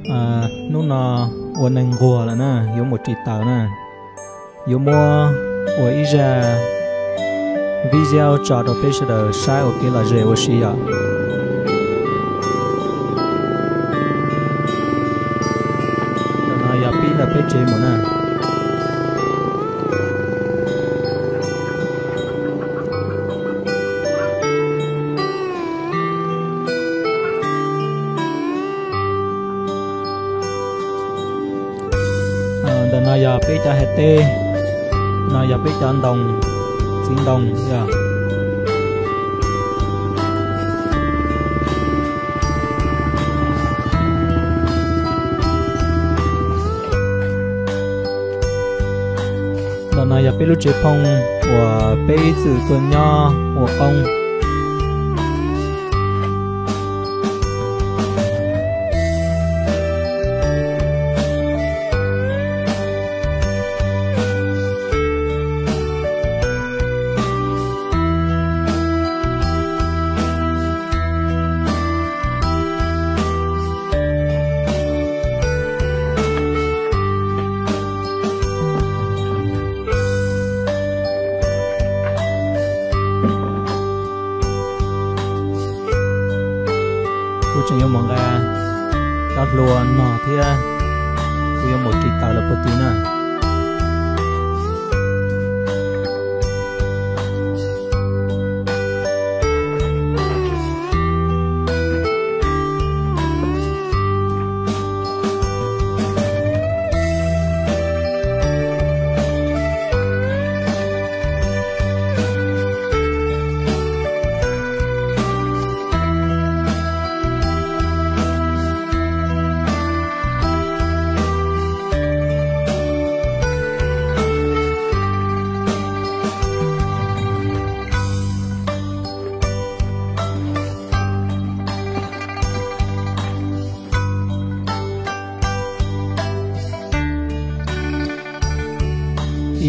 Hnub no ua neeg nquag lawm na, yuav mus ris taws na, yuav muab ua ib zaj video tso rau peb sawv daws saib ua kev lom zem ua si yom. Ntawm no yog pib ntawm peb tsev mus na. Ntawm no yog peb cov hais teb, no yog peb cov ntoo, txiv ntoo yog. Ntawm no yog peb lub tsev phooj uas peb ib txwm tuaj nyob ua qoob. Kuv tseem yuav mus nqa cov hlua no thiab, kuv yuav mus ris taws lawm puag tid na.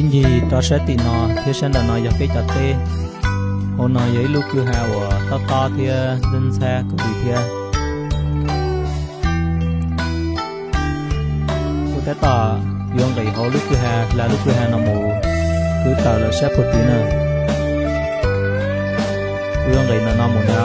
Ib ncig rov sab tim no thiab sab nram no yog peb cov teb. Hauv no yog ib lub kwj ha uas tob tob thiab ntxhab ntxhab kawg li thiab. Kuv tab tom yuav nqis hauv lub kwj ha, hla lub kwj ha no mus kwv taws lawm sab puag tid na. Kuv yuav nqis ntawm no mus na.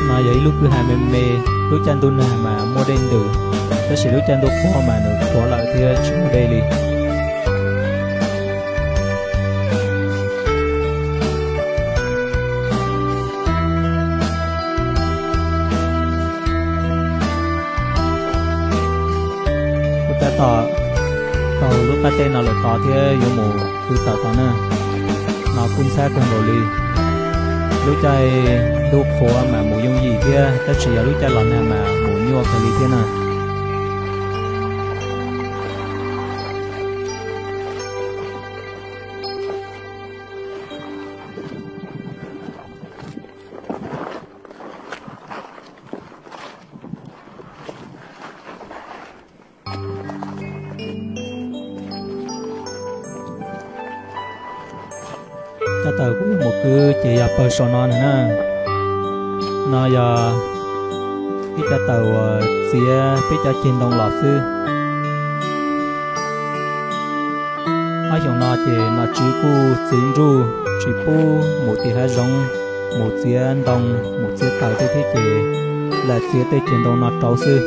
No yog ib lub kwj ha me me, lub caij ntuj nag mas muaj dej ntws, tab sis lub caij ntuj qhuav mas nws qhuav lawm thiab tsis muaj dej li. Kuv tab tom taug lub qab teb no lawm tod thiab yuav mus kwv taws tod na. No kuj ntxhab kawg nkaus li. Lub caij ntuj qhuav mas mus yooj yim thiab, tab sis yog lub caij los nag mas mus nyuaj kawg li thiab na. Cov taws kuv yuav mus kwv ces yog pawg saum no na. No yog ib cov taws uas txiav peb cov ceg ntoo los xwb. Ob xyoos no ces nom tswv kuj txwv nruj tsis pub mus tim hav zoov mus txiav ntoo mus txiav taws tej thiab ces lam txiav tej ceg ntoo no rau xwb.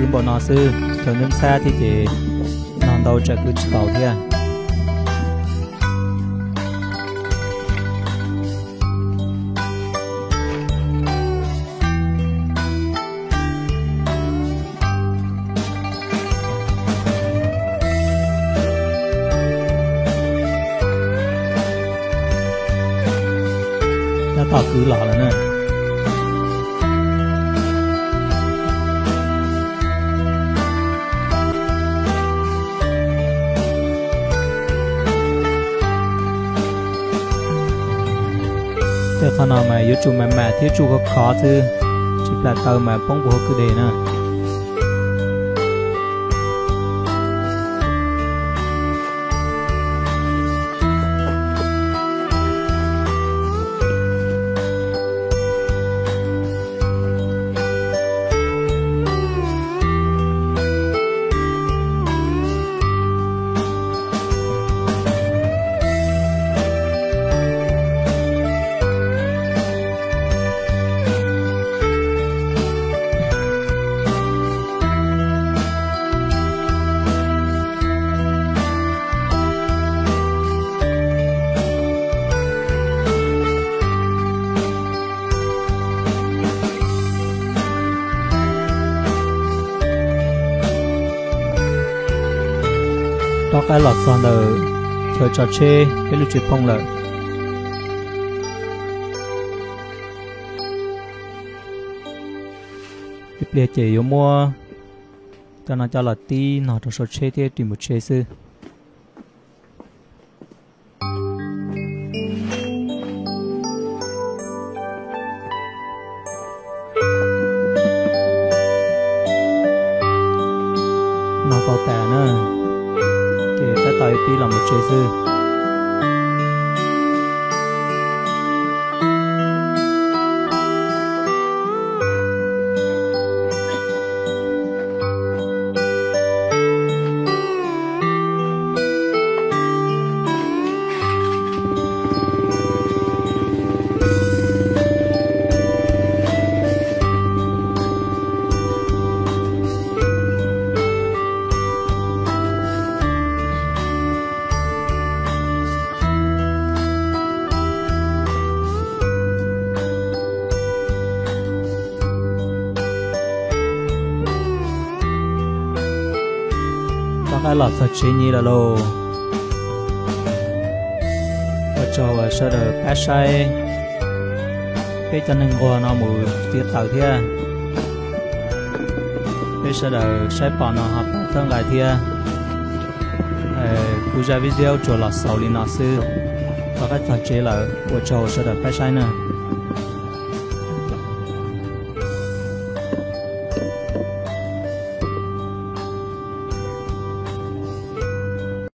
Npaum no xwb, cov ntxhab thiab ces nog ntau tsam kwv tsis tau thiab. Tab tom kwv los lawm na. Tej qhov no mas yuav tsum mam mam thiab tsuj khov khov xwb, tsis plam taw mas poob puag hauv kwj deg na. Rov qab los txog ntawm chaw tso tsheb peb lub tsev phooj lawm. Ib pliag ces yuav muab cov no coj los tib no rau saum tsheb thiab ris mus tsev xwb. No tau tas na, ces tab tom pib los mus tsev xwb. Rov qab los txog tsev nyiv lawm lauj. Ua tsaug uas sawv daws pab saib peb cov neeg nquag no mus txiav taws thiab. Peb sawv daws saib pom no ho pab txhawb nqa thiab. Kuv zaj video tsuas los xaus li no xwb. Rov qab txog tsev lawm, ua tsaug sawv daws pab saib na.